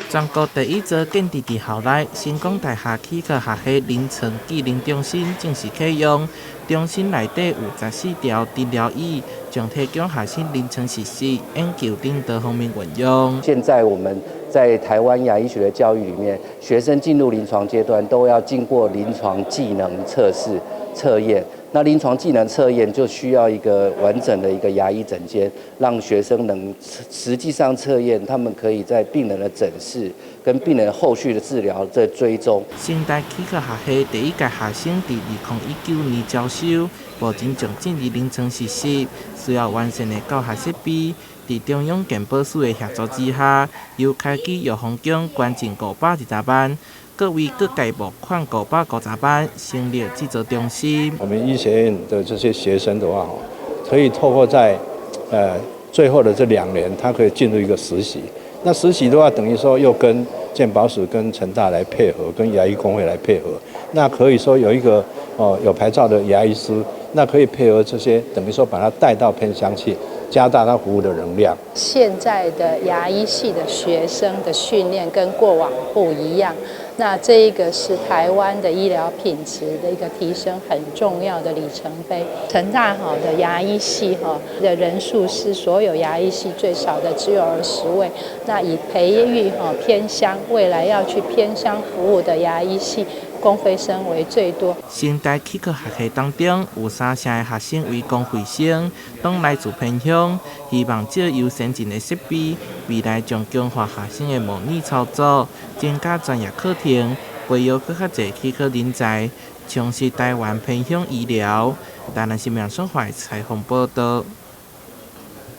全國第一座建置佇校內，成功大學齒科學系臨床技能中心正式啟用。中心內底有14條診療椅，將提供學生臨床實習、研究等多方面運用。現在我們在台灣牙醫學的教育裡面，學生進入臨床階段都要經過臨床技能測試測驗。那臨床技能測驗就需要一個完整的一個牙醫診間，讓學生能實際上測驗，他們可以在病人的診室跟病人後續的治療在追蹤。成大齒科學系第一屆學生佇2019年招收，目前正進入臨床實習，需要完善的教學設備。佇中央健保署的協助之下，由開基藥房宮捐贈520萬，閣為各界募款550萬，成立這座中心。我們醫學院的這些學生的話，可以透過在最後的這2年，他可以進入一個實習。那實習的話，等於說又跟健保署、跟成大來配合，跟牙醫工會來配合。那可以說有一個哦有牌照的牙醫師，那可以配合這些，等於說把他帶到偏鄉去，加大他服務的能量。現在的牙醫系的學生的訓練跟過往不一樣，那這一個是台灣的醫療品質的一個提升很重要的里程碑。成大哈的牙醫系哈的人數是所有牙醫系最少的，只有20位。那以培育哈偏鄉未來要去偏鄉服務的牙醫系公費生為最多。成大齒科學系當中有三成的學生為公費生，攏來自偏鄉，希望藉由先進的設備，未來將強化學生的模擬操作，增加專業課程，培育閣較濟齒科人才，充實台灣偏鄉醫療。台南新聞雙懷採訪報道。